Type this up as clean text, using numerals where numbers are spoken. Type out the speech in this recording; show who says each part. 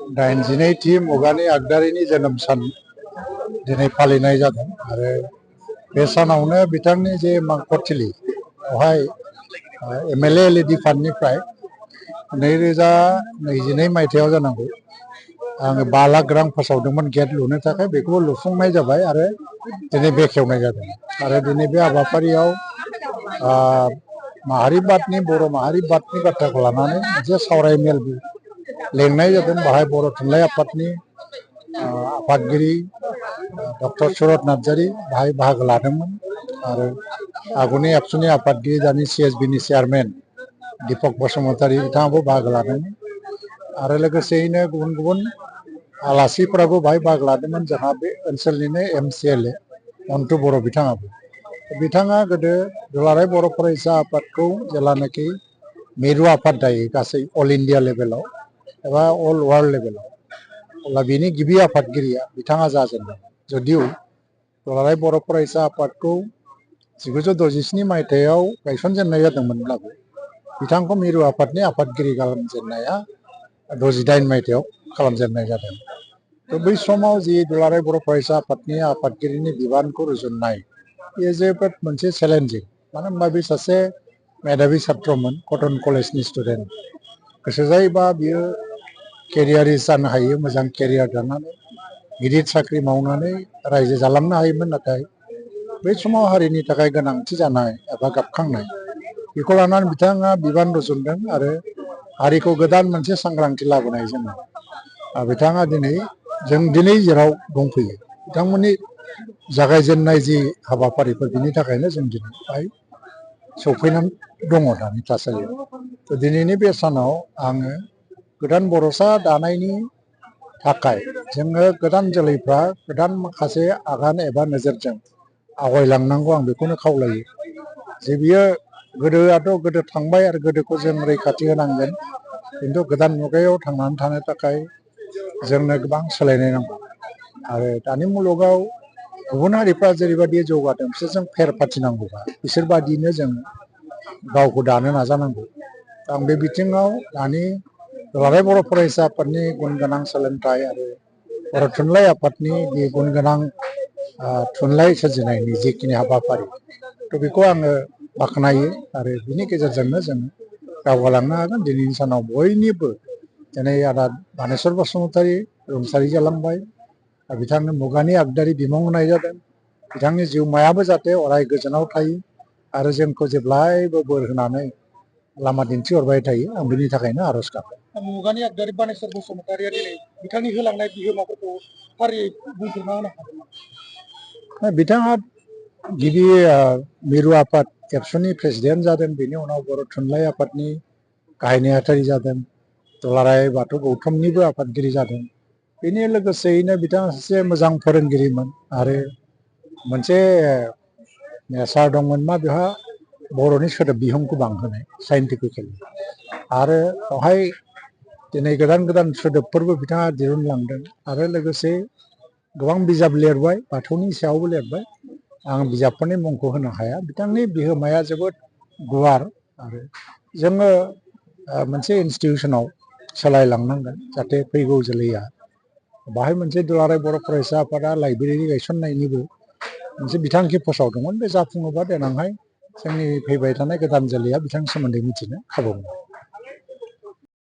Speaker 1: दाइनजिनैथि मुगानि आगदारिनि जोनोम सान दिनै फालिनाय जादों आरो बे सानावनो बिथांनि जे मांखरथिलि बेवहाय MLA LED फान्डनिफ्राय 2022 मायथाइयाव जानांगौ आङो 5 लाख रां फोसावदोंमोन गेट लुनो थाखाय बेखौबो लुफुंनाय जाबाय आरो दिनै बेखेवनाय जादों आरो दिनै बे हाबाफारियाव माहारिबादनि बर' माहारिबादनि बाथ्राखौ लानानै मोनसे सावराय मेलबो लेंनाय जादों बाहाय बर' थुनलाइ आफादनि आफादगिरि डक्टर सुरत नार्जारी बाहाय बाहागो लादोंमोन आरो आगुनि एबसुनि आफादगिरि दानि CSBनि चेयारमेन दीपक बसुमतारी बिथाङाबो बाहागो लादोंमोन आरो लोगोसेयैनो गुबुन गुबुन आलासिफोराबो बाहाय बाहागो लादोंमोन जोंहा बे ओनसोलनिनो MCLA अन्टु बर' बिथाङा गोदो दुलाराय बर' फरायसा आफादखौ जेब्लानाखि मिरु आफाद दायो गासै अल इन्डिया लेभेलाव एबा अल वार्ल्ड लेभेलाव अब्ला बिनि गिबि आफादगिरिया बिथाङा जाजेनदों जदिउ दुलाराय बर' फरायसा आफादखौ 1967 मायथाइयाव गायसनजेननाय जादोंमोनब्लाबो बिथांखौ मिरु आफादनि आफादगिरि खालामजेननाया 68 मायथाइयाव खालामजेननाय जादों। थ' बै समाव जि दुलाराय बर' फरायसा आफादनि आफादगिरिनि बिबानखौ रुजुननाय बेयो जोबोद मोनसे चेलेन्जिं मानो होनबा बे सासे मेधाबि छात्रमोन कटन कलेजनि स्टुडेन्ट गोसो जायोबा बियो केरियारिस्ट जानो हायो मोजां केरियार दानानै गिदिर साख्रि मावनानै रायजो जालांनो हायोमोन नाथाय बै समाव हारिनि थाखाय गोनांथि जानाय एबा गाबखांनाय बेखौ लानानै बिथाङा बिबान रुजुनदों आरो हारिखौ गोदान मोनसे सांग्रांथि लाबोनायजों बिथाङा जों दिनै जेराव दंफैयो बिथांमोननि जागायजेननाय जि हाबाफारिफोर बिनि थाखायनो जों दिनै बेहाय सौफैनानै दङ दानि थासारियाव। थ' दिनैनि बे सानाव आङो गोदान बर'सा दानायनि थाखाय जोङो गोदान जोलैफ्रा गोदान माखासे आगान एबा नोजोरजों आवगायलांनांगौ आं बेखौनो खावलायो जे बियो गोदो थांबाय आरो गोदोखौ जों रैखाथि होनांगोन खिन्थु गोदान मुगायाव थांनानै थानो थाखाय जोंनो गोबां सोलायनाय नांगौ आरो दानि मुलुगाव गुबुन हारिफ्रा जेरैबायदि जौगादों बिसोरजों फेर फाथिनांगौबा बिसोर बादिनो जों गावखौ दानो नाजानांगौ। आं बे बिथिङाव दानि दुलाराय बर' फरायसा आफादनि गुन गोनां सोलोंथाइ आरो बर' थुनलाइ आफादनि बे गुन गोनां थुनलाइ सोरजिनायनि जिखिनि हाबाफारि थ' बेखौ आङो बाख्नायो आरो बिनि गेजेरजोंनो जों दावगालांनो हागोन। दिनैनि सानाव बयनिबो दिनै आदा बानेस्वर बसुमतारी रुंसारि जालांबाय बिथांनो मुगानि आगदारि बिमुं होनाय जादों बिथांनि जिउमायाबो जाहाथे अराय गोजोनाव थायो आरो जोंखौ जेब्लायबो बोर होनानै लामा दिन्थिहरबाय थायो आं बिनि थाखायनो आर'ज गाबो।
Speaker 2: मुगानि आगदारि बानेस्वर बसुमतारीया दिनै बिथांनि होलांनाय बिहोमाफोरखौ फारियै बुंफोरना होनो हागोन।
Speaker 1: बिथाङा गिबि मिरु आफाद एबसुनि प्रेसिडेन्ट जादों बेनि उनाव बर' थुनलाइ आफादनि गाहाय नेहाथारि जादों दुलाराय बाथौ गौथुमनिबो आफादगिरि जादों बेनि लोगोसेयैनो बिथाङा सासे मोजां फोरोंगिरिमोन आरो मोनसे नेचार दंमोन मा बेहा बर'नि सोदोब बिहुंखौ बांहोनाय साइन्टिफिकेलि आरो बेवहाय दिनै गोदान गोदान सोदोबफोरबो बिथाङा दिहुनलांदों आरो लोगोसे गोबां बिजाब लिरबाय बाथौनि सायावबो लिरबाय आं बिजाबफोरनि मुंखौ होनो हाया बिथांनि बिहोमाया जोबोद गुवार आरो जोङो मोनसे इनस्टिटिउसनाव सोलायलांनांगोन जाहाथे फैगौ जोलैया बाहाय मोनसे दुलाराय बर' फरायसा आफादा लाइब्रेरि गायसननायनिबो मोनसे बिथांखि फोसावदोंमोन बे जाफुङोबा देनांहाय जोंनि फैबाय थानाय गोदान जोलैया बिथांनि सोमोन्दै मिथिनो खाबु मोनो।